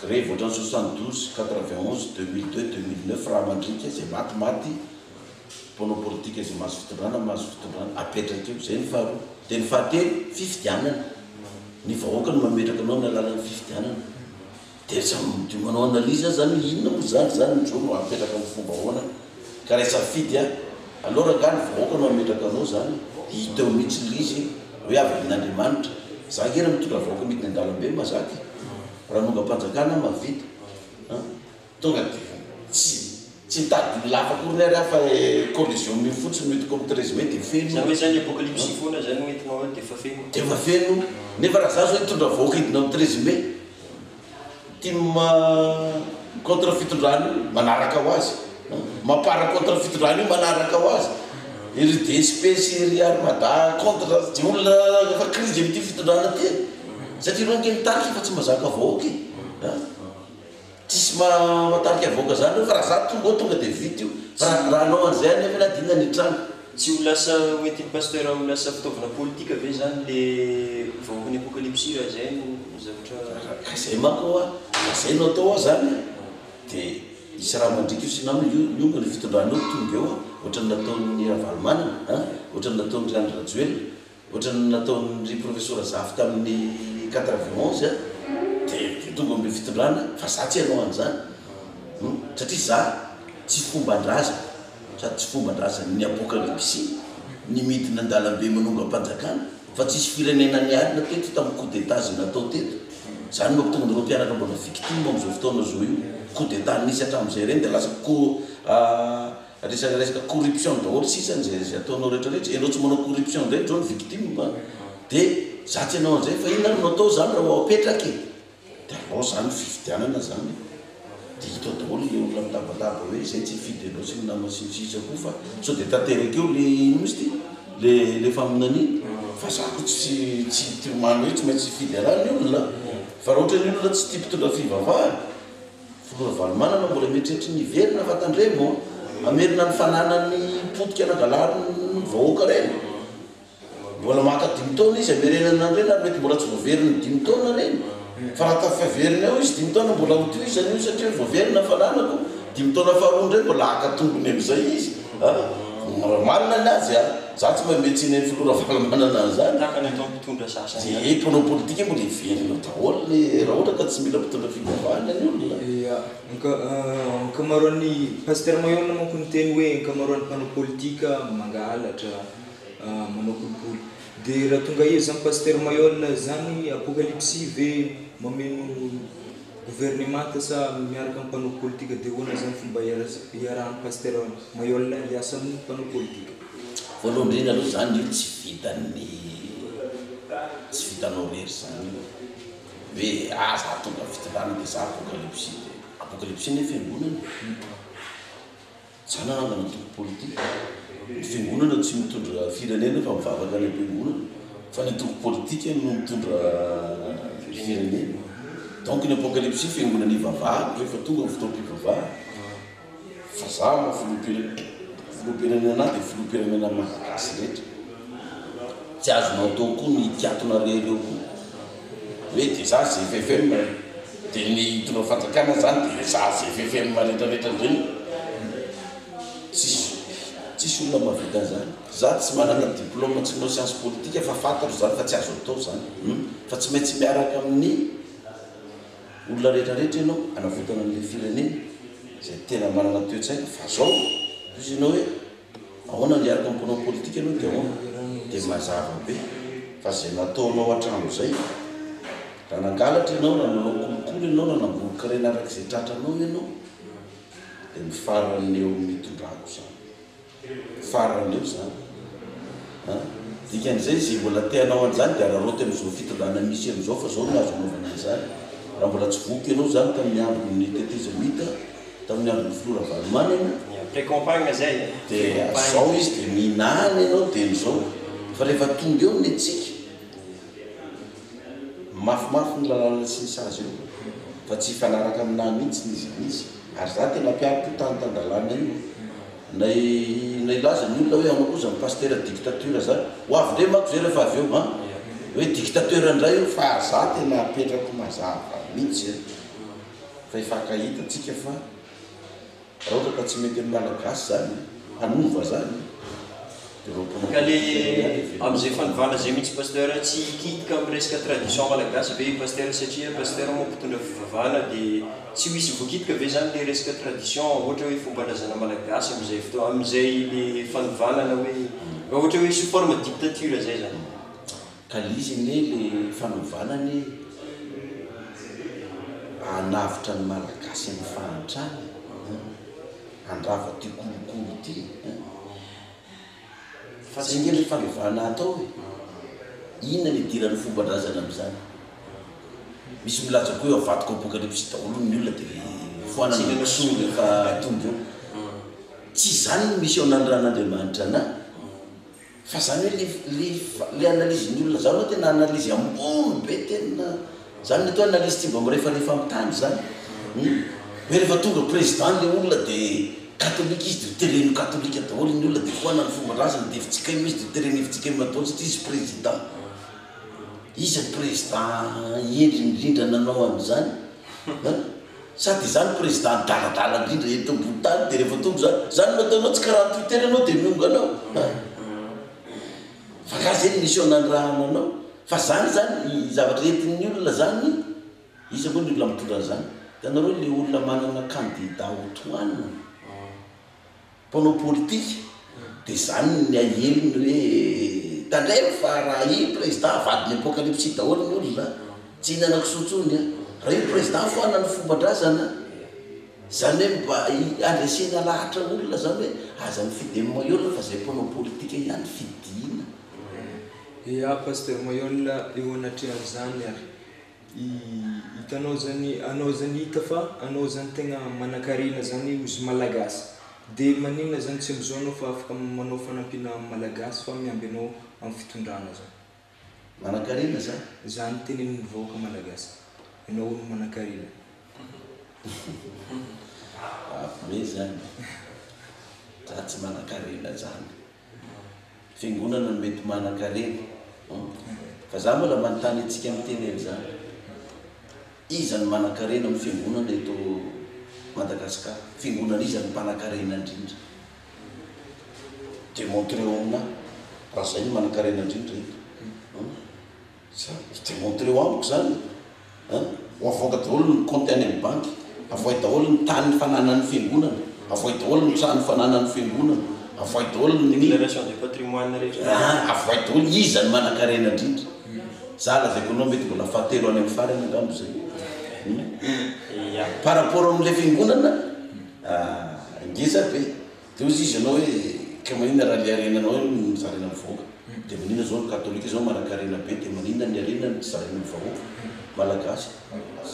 grevy ohatran'ny 72, 91, 2002, 2009, raha mandriaka izay maty maty, mpanao politika izay mahazo fitondrana mahazo fitondrana, apetraka eo. Izay ny faharoa. Dia ny fahatelo, fifidianana. Ny vahoaka no mametraka anao amin'ny alalan'ny fifidianana. Dia samy dia manao analyse aho zany hoe inona moa zany zany ny zo no apetraka amin'ny fomba ahoana ka raha hisafidy aho aleo rangahy ny vahoaka no hametraka anao zany hita eo mihitsy ilay izy hoe avy amin'Andriamanitra za ange raha mitondra vahoaka midina an-dalambe mazaka e raha hanongam-panjakana aho mahavita an tonga dia tsy tsy mitady olona hafa akory ary aho fa collision io fotsiny no entiko amin'ny 13 mai dia feno Zany hoe zany apocalypse foana zany no entinao eo dia efa feno. Dia efa feno nefa raha za zao hitondra vahoaka hidina amin'ny 13 mai Tim contre fitondrana io manaraka ho azy, mapar contre fitondrana io manaraka ho azy, ry DSP sy ry armada contre de olona efa crise amin'ity fitondrana ity e, satria ireo ange mitarika fa tsy mazaka vahoaka e, an, tsisy matarika vahoaka zany eo fa raha za tonga eo tonga de vita io, fa raha hanao an'izay aho nefa ady inona ny hitranga. Tsy ho lasa ho entin'i Pasteur ho lasa fitaovana politika ve zany le vahoakan'ny apokalypsy raha izay no zavatra. Ka izay manko hoa, raha izay no atao hoa zany dia hisy raha mandriaka io sy namany io miongana io fitondrana io tonga eo ohatran'ny nataon'i Ravalomanana an, ohatran'ny nataon'i Andry Rajoelina, ohatran'ny nataon'i Profesora Zafy tamin'ny 91 an, dia tonga amin'ilay fitondrana fa za tsy hanao an'izany satria za tsy fomban-drazako. Sady tsy fomban-drazan'ny apokalypsy ny midina an-dalambe manongam-panjakana fa tsisy firenena niarina teto tamin'ny coup d'etat izay natao teto. Izany no mahatonga an'ireo mpianatra mbola victime amin'izao fotoana izao io. Coup d'etat nisy hatramin'izay ireny dia lasa co resaka resaka corruption daholo sisa izay izay ataonao rehetra rehetra. Ianao tsy manao corruption indray izao no victime an! Dia za tsy hanao an'izay fa inona ary no atao izany raha ho apetraka e? Dia alao zany fifidianana zany dia hita ao daholo ilay olona mitabataba hoe izay tsy hifidy anao sy ny namany sy ny sisa koa fa sao dia tanteraka eo le ino moa izy ity le le faminaniana. Fa za koa tsy tsy hitomany hoe tsy maintsy hifidy anah ny olona fa raha ohatra ny olona tsy tia mpitondra fivavahana, Filoha Ravalomanana mbola mieritreritra ny hiverina fa tandremo an! Hamerina ny fananany potika nangalarin'ny vahoaka ireny. Mbola maka dimy taona izy hamerenana an'ireny ary mety mbola tsy voaveriny dimy taona ireny. Fa raha tafaverina eo izy dimy taona mbola ho tohizany io satria voaverina ny fananako, dimy taona faharoa indray mbola haka tombony amin'izay izy a! Marina ny azy a! Za tsy manome tsiny an'i Filoha Ravalomanana an'izany. Tahaka ny ataon'ny mpitondra sasany ihany. Dia mpanao politika mbola hiverina eo daholo le raha ohatra ka tsy mila mpitondra fivavahana ny olona. Ya, ankamaroan'ny, Pasteur Maihol manko niteny hoe ankamaroan'ny mpanao politika mangalatra, manao kolikoly. Dia raha tonga eo zany Pasteur Maihol zany apocalypse ve mameno gouvernemanta sa miaraka amin'ny mpanao politika dia ahoana zany fomba iarahan'i Pasteur Maihol hiasa amin'ny mpanao politika? Voalohany indrindra aloha zany io tsy vitan'ny tsy vitanao irery zany io hoe ah za tonga fitondrana dia za apocalypse dia apocalypse anie fiangonana e. Za nanangana antoko politika. Ny fiangonana tsy mitondra firenena fa mivavaka any am-piangonana. Fa ny antoko politika no mitondra firenena. Donc ny apocalypse fiangonana ivavahako rehefa tonga ny fotoam-pivavahana. Fa za maha filoham-pirenena anahy dia filoham-pirenena malagasy rehetra. Tsy azonao atao koa ny hikatona rery eo koa. Hoe dia za GFFM dia ny hitondra fanjakana zany dia za GFFM rehetra rehetra indray tsisy tsisy olona mahavita an'izany. Za tsy manana diplôme tsy manao science politique fa fantatro zany fa tsy azo atao zany hum fa tsy maintsy miaraka amin'ny olona rehetra rehetra ianao hanavotana an'ilay firenena izay tena manana toe-tsaina fa zao hozy ianao hoe Ahoana ny hiaraka amin'ny mpanao politika aloha dia ahoana? Dia mazava be fa izay nataonao hatramin'izay, raha nangalatra ianao, raha nanao kolikoly ianao, raha nangoron-karena araka izay tratranao ianao, dia ny farany eo amin'ny hitondrako izany. Farany eo izany. An? Dikan'izay, izay mbola te hanao an'izany dia araraoty amin'izao fitondrana misy amin'izao fa izao no azo anaovana an'izany. Raha mbola tsy voky ianao izany tamin'ny andron'ny tetezamita, Tamin'ny andron'ny filoha Ravalomanana. Pré-campagne zay e! Dia zao izy dia mihinana ianao dia izao. Fa rehefa tonga eo ny antsika, mafimafy ny lalàna sy ny sazy eo. Fa tsy hifanaraka aminà mihitsy n'iza n'iza. Ary za tena mpiaro io tany tan-dalàna io. Na na hilaza ny olona hoe anao koa zany pasitera dictature zany. Ho avy indray manko zay rehefa avy eo an! Hoe dictateur indray io fa za tena apetrako mazava mihitsy an! Fa hifankahita tsika fa raha ohatra ka tsy mety amin'ny Malagasy zany hanova zany de ireo mpanao Ka le politika ireo ihany heverina amzay fa. fanovana zay mihitsy Pasteur tsy hikitika am resaka tradition malagasy ve i Pasteur satria Pasteur moa mpitondra fivavahana de tsy ho hisy voakitika ve zany le resaka tradition ohatra hoe fomban-drazana malagasy amzay fotoa amzay le fanovana na hoe raha ohatra hoe sous forme dictature zay zany. Ka le izy anie le fanovana anie hanavotra ny Malagasy amin'ny fahantrana an, handrava ty kolikoly ty an. Fa zay nge le fanovana atao e. Inona ny idiran'ny fomban-drazana amin'izany? Misy milaza koa hoe avadiko apokalypsy daholo ny olona dia foanana ny kisoa rehefa tonga eo. Tsy izany ny mission nanirahan'Andriamanitra anah. Fa zany hoe le le le analyse ny olona zany ho'a tena analyse ambony be tena zany ny atao hoe analyse tsy mba mirefarefa amin'ny tany zany hum hoe rehefa tonga président le olona de katolika izy de ho tereny ho katolika daholo ny olona de foanany ny fomban-drazany de fjkm izy de ho tereny fjkm daholo satria izy président iza ny président hendry indrindra nanao an'izany an Sa dia zany président adaladala indrindra eto ambony tany dia rehefa tonga zany, zany no ataonao tsy 48 heures ianao dia miongana ao an! Fa nga zay ny mission nanirahana anao? Fa zany zany zavatra entin'ny olona zany, iza moa ny olona mitondra an'izany? Hitanareo le olona manana candidat ho tohanina? Mpanao politika dia izany ny aheliny hoe tandremo fa raha i président avadiny apocalypse daholo ny olona tsy hihinana kisoa intsony an, raha io président foanana ny fomban-drazana izany hoe mba handresena lahatra olona izany hoe aza mifidy an'i Maihol fa izay mpanao politika ihany fidiana. Ea Pasteur Maihol eo anatrehan'izany ary Hitanao zany anao zany hita fa anao zany tegna manakarena zany ozy malagasy de maninona zany tsy amizao anao fa afaka manao fanampiana am malagasy fa miamby anao am fitondrana zany. Manankarena za. Zany tenenin'ny vahoaka malagasy. Ianao hono manankarena. Mahafomehy zany. Za tsy manankarena zany. Fiangonana no mety manankarena. Fa za mbola manontany antsika miteny an'izany. Iza no manankarena amin'ny fiangonana eto Madagascar? Fiangonana iza no mpanankarena indrindra? Demontreo aminah raha zay no manankarena indrindra eto. Demontreo amiko zany an! Ho avoaka daholo ny compte any amin'ny banky, avoay daholo ny tany fananan'ny fiangonana, avoay daholo ny trano fananan'ny fiangonana, avoay daholo ny. Déclaration de patrimoine rehetra. An! Avoay daholo iza no manankarena indrindra. Za lazaiko anao mety mbola fahatelo any amin'ny farany angamba zay. Ia. Par rapport amin'ilay fiangonana, ah, ngeza be. Dia hozy izy ianao hoe ka maninona raha le harenanao io no zaraina amin'ny vahoaka? Dia maninona zao ny katolika zao manankarena be dia maninona ny harenany tsy zaraina amin'ny vahoaka malagasy?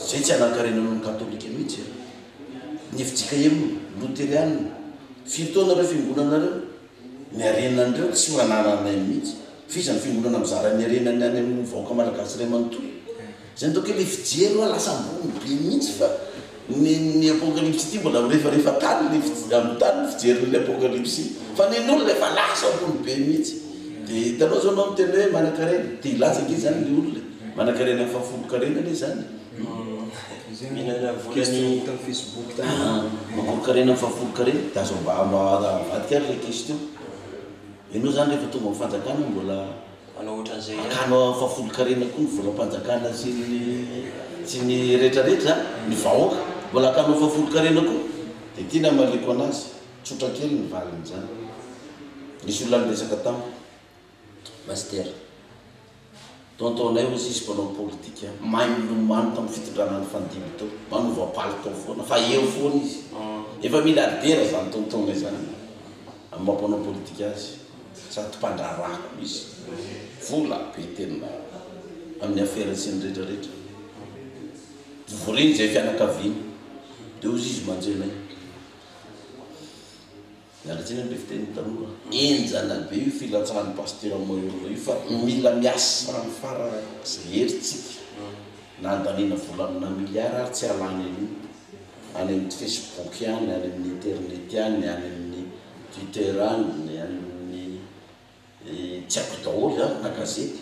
Zay tsy hanankarena noho ny katolika mihitsy e! Ny fjkm, loterianina, firy taona ireo fiangonanareo? Ny harenan'ireo tsy manananay mihitsy. F'iza ny fiangonana mizara ny harenany any amin'ny vahoaka malagasy iray manontolo? Zay no ataoko hoe le fijery hoa lasa ambony be mihitsy fa ny ny apokalypsy ity mbola mirefarefa tany le fij amin'ny tany ny fijerin'ilay apokalypsy fa ny an'olona efa lasa ambony be mihitsy. Dia hitanao zao anao miteny hoe manankarena, te hilaza ange zany le olona e, manankarena amin'ny fahafolon-karena anie zany e. Zay no Mihinana volan'ny. question tamin'ny Facebook tany. Aa, mangoron-karena amin'ny fahafolon-karena, dia azo amba avadika ary ilay question. Ianao zany rehefa tonga amin'ny fanjakana mbola. Manao ohatran'izay ihany. Hakano fahafolonkarena koa ny volam-panjakana sy ny sy ny retraretra, ny vahoaka mbola hakano fahafolonkarena koa. Dia ity ny hamaliako anazy, tsotra kely ny valin'izany. Nisy olona niresaka tamiko, Pasitera, tonton-nay hozy izy mpanao politika, mahay milomano tamin'ny fitondrana nifandimby teo, manova palitao foana fa eo foana izy. Efa milliardaire izany tonton-nay izany amin'ny maha mpanao politika azy. Sady mpandraharaha koa izy. Vola be tena amin'ny afera sy ny rehetra rehetra. Vovoriny izay fianakaviany. Dia hozy izy manjenay. Miala tsiny amin'ilay fitenin'ny tanora. Henjana be io filatsahan'ny Pasitera Mahery io fa mila miasa amin'ny faran'izay herintsika. Na andaniana vola amina milliard ary tsy hahalany an'io. Any amin'ny Facebook any, any amin'ny internet any, any amin'ny Twitter any, any amin'ny tsy haiko daholo an, na gazety.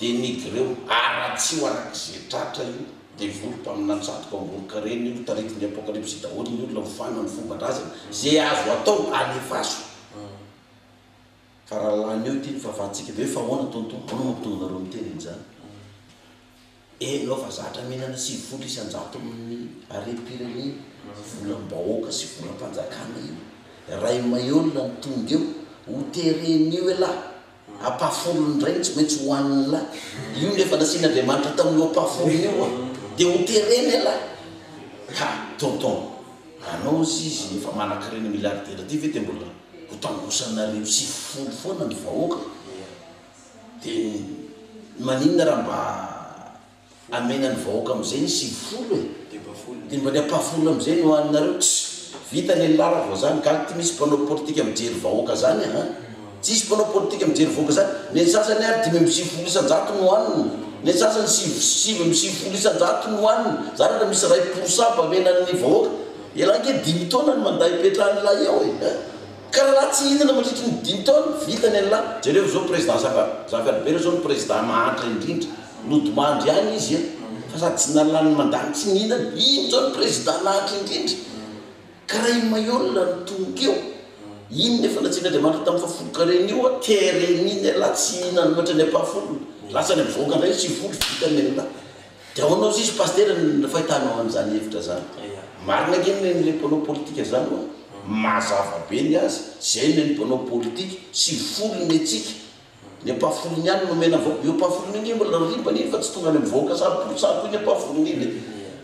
Denigreo, haratsio arak'izay tratra io, devoly mpaminany satroka angoron-karena io, taritin'ny apokalypsy daholo ny olona, ovana ny fomban-drazana, ze azo atao alefaso. Fa raha lany eo ity ny fahafahantsika dia hoe fa ahoana tonton, ahoana mamptonga anareo miteny an'izany? Enao fa zatra mihinana 90 isan-jaton'ny harem-pirenena, volam-bahoaka sy volam-panjakana io. Ray Maheolona no tonga eo, ho teren'io elah, ampahafolony indray no tsy maintsy hohanin'lah. Io no efa nasian'Andriamanitra tamin'io ampahafolony io an! Dia ho terena elah. Ka tonton, anao ozy izy efa manan-karena milliardaire ty ve dia mbola ho tangosanareo 90 foana ny vahoaka? Dia maninona raha mba amena ny vahoaka amin'izay ny 90 e? Dia mba ny ampahafolony amin'izay no haninareo? Tss! Vita ny an'lah raha vao zany. Gaga ty misy mpanao politika mijery vahoaka zany an! Tsisy mpanao politika mijery vahoaka zany. Ny an'ny sasany ary 95% no hanina. Ny an'ny sasany 99 isan-jato no hanina. Zany raha misy iray pour cent mba amena ny vahoaka. Elah ange dimy taona ny mandat ipetrahan'lah eo e! Ka rahalahy tsy hihinana mandritry ny dimy taona, vita ny an'lah. Jereo zao président Zafy Zafy Albert zao no président mahantra indrindra, nodimandry ihany izy an, fa sady tsy nalany ny mandat tsy nihinana, iny zao no président nahantra indrindra. Ka raha i Maihol no tonga eo, iny no efa nasian'Andriamanitra tamin'ny fahafolonkarena io an, tereny iny ialahy tsy hihinana mihoatra ny ampahafolony, lasa any mivoaka indray 90, vita ny an'lah. Dia ahoana ozy izy Pasitera ny fahitanao an'izany hevitra zany? Marina ange ny nen'ilay mpanao politika zany hoa, mazava be ny azy, zay ny an'ny mpanao politika, 90 ny antsika, ny ampahafolony ihany no omena vahoaka, io ampahafolony io ange mbola rimbana iny fa tsy tonga any amin'ny vahoaka samy pour cent koa iny ampahafolony iny e,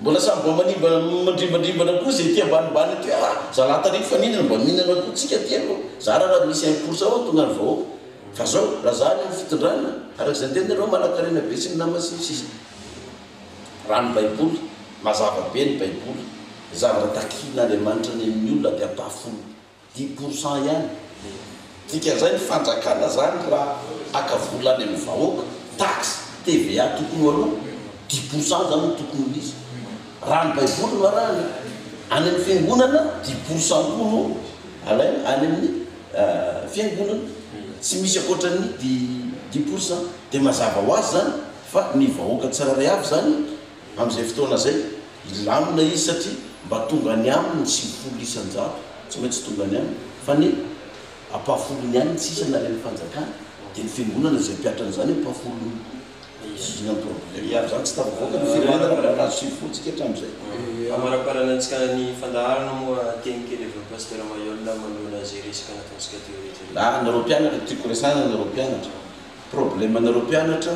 mbola samy mba manimba mandrimbandrimbana koa zay aty ambanimbany aty hoe ah zalahy tary mifaninana mba mihinana koa tsika aty aloha, zara raha misy un pour cent hoa tonga any vahoaka. Fa zao, raha za any amin'ny fitondrana, araka izay niteny nareo, manankarena be sy ny nama sy ny sisa. Raha ny baiboly, mazava be ny baiboly, ny zavatra takian'Andriamanitra any amin'ny olona dia ampahafolo, 10% ihany. Dikan'izay ny fanjakana zany raha haka vola any amin'ny vahoaka, Taxe, TVA tokony ho aloa, 10% zany no tokony ho izy. Raha ny baiboly no arahana, any amin'ny fiangonana 10% koa no alaina any amin'ny fiangonana. Tsy misy ankoatran'ny 10%. Dia mazava ho azy zany fa ny vahoaka tsirairay avy zany amin'izay fotoana izay hilamina izy satria mba tonga any aminy ny 90%, tsy maintsy tonga any aminy fa ny ampahafolony ihany ny sisa na any amin'ny fanjakana, dia ny fiangonana izay mpiatra an'izany ampahafolony koa. Inona ny problème amin'izany? Tsy tafavoaka ny firenena raha mbola nahazo 90 tsika hatramin'izay. Hamaraparanantsika ny fandaharana moa teny kely avy amin'i Pasteur Mailhol manoloana izay resaka nataontsika teo rehetra rehetra. Ah, nareo mpianatra, tiako resahina nareo mpianatra. Problème nareo mpianatra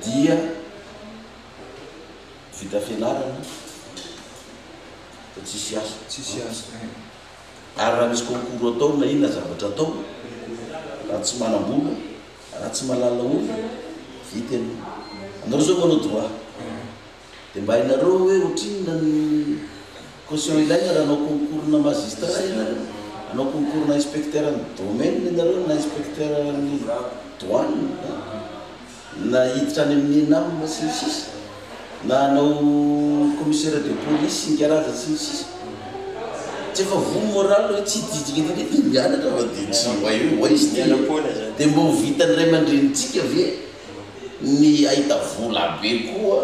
dia vita fianarana fa tsisy asa. Tsisy asa eh. Ary raha misy concours atao na inona zavatra atao, raha tsy manam-bola, raha tsy mahalala olona, vita ianao. Anareo zao manao droit, dia mba hainareo hoe ohatrinona ny caution ilaina raha hanao concours-na magistrat ianareo, hanao concours-na inspecteur ny domaine ianareo na inspecteur ny douane. Na hiditra any amin'ny ENAM sy ny sisa, na hanao commissaire de police sy ny karazany sy ny sisa. Tsy efa voa moral hoe tsy hididrika eto indray dia mianatra fa dia tsy mba eo ho aiza ity e. Dia mba ho vitan'ny ray aman-drenintsika ve ny hahita vola be koa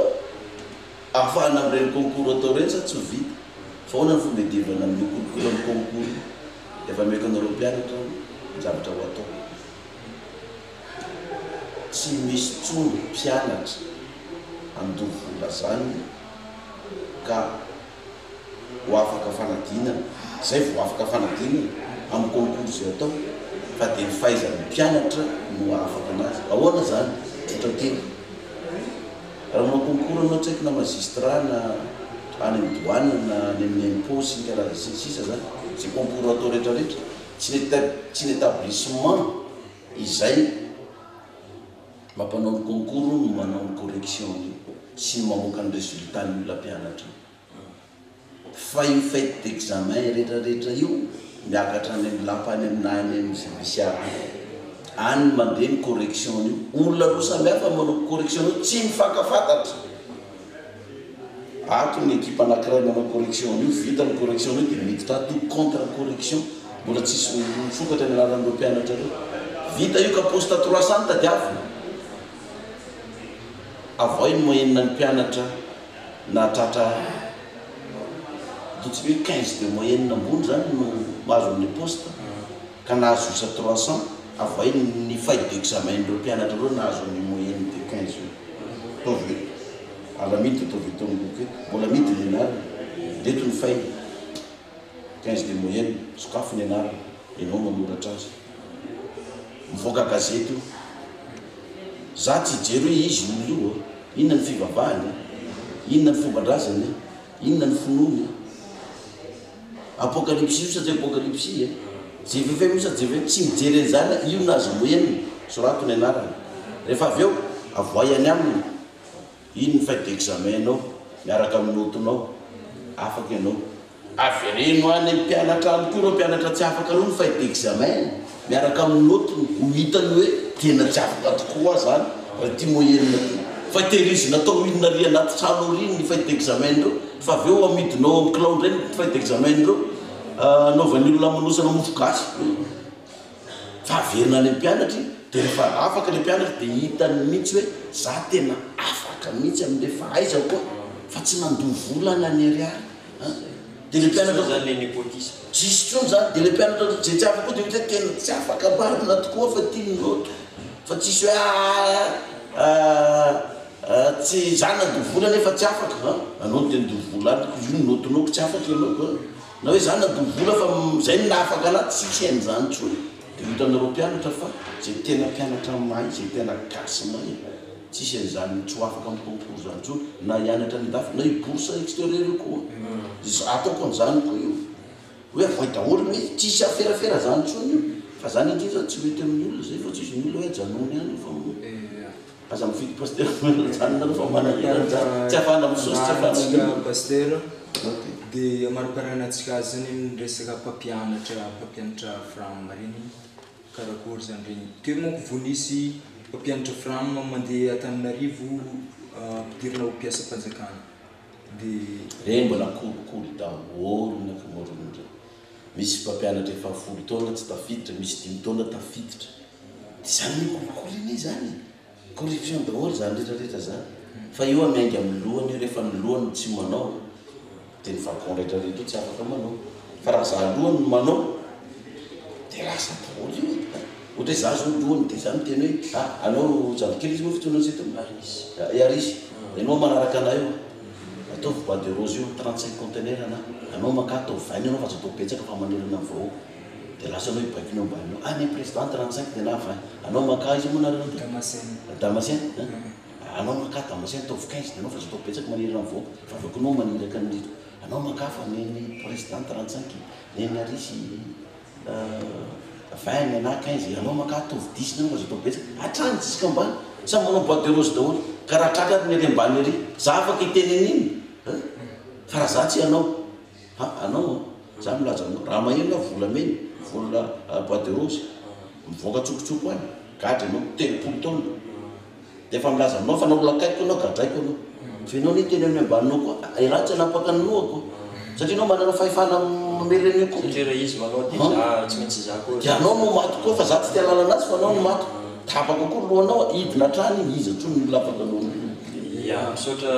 ahafahana amin'ireny concours atao ireny sa tsy ho vita? Fa ahoana ny fomba hiadivana amin'io kolikoly amin'ny concours io? Efa ameko anareo mpianatra ny zavatra ho atao. Tsy misy tsony mpianatra handoa vola zany ka ho afaka fanadinana, zay vao afaka fanadinana amin'ny concours zay atao fa dia ny fahaizan'ny mpianatra no hahafaka anazy. Ahoana zany? Tsotra kely. Raha manao concours anao tsy haiko na magistrat na any amin'ny douane na any amin'ny impot sy ny karazany sy ny sisa zany, zay concours atao rehetra rehetra, Tsy ny tsy ny établissement izay mampanao ny concours no manao ny correction an'io sy ny mamoaka ny résultat ny olona mpianatra io. Fa io feuille d'examen rehetra rehetra io miakatra any amin'ny lapa any amin'ny any amin'izay misy ahy any. Any no mandeha ny correction an'io. Olona roa samy hafa manao correction an'io tsy mifankafantatra. Ato ny ekipa anakiray manao correction an'io, vita ny correction an'io dia miditra ato io contre correction, mbola tsisy misokatra ny anaran'ireo mpianatra ireo. Vita io ka poste 300 no tadiavina. Avoahy ny moyenne ny mpianatra nahatratra ataontsika hoe 15 de moyenne ambony zany no mahazo an'ilay poste ka nahazo isa 300, avoahy ny feuille d'examen-n'ireo mpianatra ireo nahazo an'io moyenne de 15 io. Ataovy eto. Alamidy ataovy eto amin'ny boky eto. Mbola amidy ny anarana. Ireto ny feuille. 15 de moyenne. Sokafy ny anarana. Ianao manoratra azy. Mivoaka gazety io. Za tsy hijery hoe izy io olona io a. Inona ny fivavahany a. Inona ny fomban-drazany a. Inona ny finoany a. Apokalypsy io sa tsy apokalypsy e? JVFM io sa JVFM? Tsy mijery an'izany aho, io nahazo moyenne, sorato ny anarany. Rehefa avy eo, avoahy any aminy, iny ny feuille d'examen-nao, miaraka amin'ny note-nao, afaka ianao. Avereno any amin'ny mpianatra any koa ireo mpianatra tsy afaka ireo ny feuille d'examen, miaraka amin'ny note-ny, ho hitany hoe tena tsy afaka tokoa aho izany raha ity moyenne ity. Fa tehirizina atao inona ary anaty trano ary ny feuille d'examen-dreo? Fa avy eo amidinao amin'ny kilao indray ny feuille d'examen-dreo, anaovan'ny olona amonosana mofo gasy. Fa averina any amin'ny mpianatra iny, dia rehefa afaka ilay mpianatra dia hitany mihitsy hoe za tena afaka mihitsy amin'ilay fahaizako aho fa tsy nandoa vola na ny ariary. An! Dia ilay mpianatra Tsisy intsony izany ilay népotisme. Tsisy intsony izany. Dia ilay mpianatra izay tsy afaka koa dia hita hoe tena tsy afaka marina tokoa fa ity ny note. Fa tsisy hoe aa tsy za nandoa vola nefa tsy afaka an! Anao no dia nandoa vola any ko io ny note-nao ko tsy afaka ianao ko an! Na hoe za nandoa vola fa zay no nahafaka anahy, tsisy an'izany intsony. Dia ho hitanareo mpianatra fa zay tena mpianatra mahay, zay tena gasy mahay, tsisy an'izany tsy ho afaka amin'ny concours zany intsony, na hianatra any andafy, na io bourse extérieur io koa, ataoko an'izany koa io. Hoe avoay daholo ny tsisy aferafera zany intsony io fa zany ange zany tsy mety amin'ny olona zay fa tsisy ny olona hoe ajanony any io fa aza mifidy pasitera ajanona nareo fa manahirana zany tsy afahana misaosy tsy afahana Antsika pasitera dia amariparanantsika azy zany amin'ny resaka mpampianatra mpampianatra fram regny karakory zany regny teo manko vao nisy. mpampianatra Fram mandeha Antananarivo ampidirina ho mpiasam-panjakana dia. Ireny mbola kolikoly daholo ny ankamaroan'ireny. Misy mpampianatra efa folo taona tsy tafiditra, misy dimy taona tafiditra. Dia izany anie kolikoly anie izany e! Corruption daholo izany rehetra rehetra izany. Fa io a miainga amin'ny lohany io, rehefa ny lohany no tsy manao dia ny wagon rehetra rehetra io tsy afaka manao. Fa raha za lohany no manao dia lasa daholo io e. Ohatra hoe za zao lohany dia za miteny hoe ah anao zandrikely izy moa fiantsoana an'i Sitony? Arisy. I Arisy, ianao manaraka anah eo. Ataovy bois de rose io 35 conteneurs anah. Anao makà ataovy 20 ianao fa aza atao betsaka fa manerana ny vahoaka. Dia lasa anao hibaiko ny ao ambany ao. Ah ny président 35 dia na 20. Anao makà iza moa nareo ty? Damascène. Damascène hein? Anao makà Damascène ataovy 15 dia anao fa aza atao betsaka manerana ny vahoaka fa avy eo koa anao maniraka ny anao makà fa ny ny président 35 ny an'i Arisy 20 ny anah 15 anao makà ataovy 10 ny anao fa aza atao betsaka. Hatrany jusqu'ambany. Samy manao bois de rose daholo. Ka raha tratra ary ny ery ambany ery, za afaka hiteny an'iny hein? Fa raha za tsy hanao. Ha anao an! Za milaza aminao, raha maheno aho volamena, vola bois de rose, mivoaka an-tsokotsoko any, gadra ianao 30 taona, dia efa milaza aminao fa na olona akaikiko ianao gadraiko ianao, fa ianao anie teny amin'ny ambaninao koa, ialahy tsy hanapaka ny lohako satria ianao manana fahefana mamely an'io koa. Satria raha izy manao dia za tsy maintsy za koa. Dia anao no maty koa fa za tsy te halala anazy fa anao no maty. Tapaka koa ny lohanao, hidina hatrany iny, iza intsony ny olona afaka hanao an'io. Ya, misaotra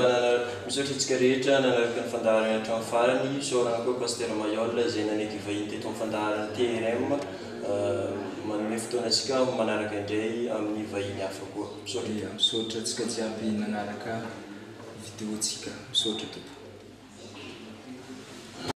misaotra antsika rehetra nanaraka ny fandaharana hatramin'ny farany, isaorana koa Pasteur Mailhol izay nanaiky hivahiny teto amin'ny fandaharana TRM, manome fotoana antsika amin'ny manaraka indray amin'ny vahiny hafa koa. Misaotra Ya, tompoko. misaotra antsika jiaby nanaraka vidéo-tsika. Misaotra tompoko.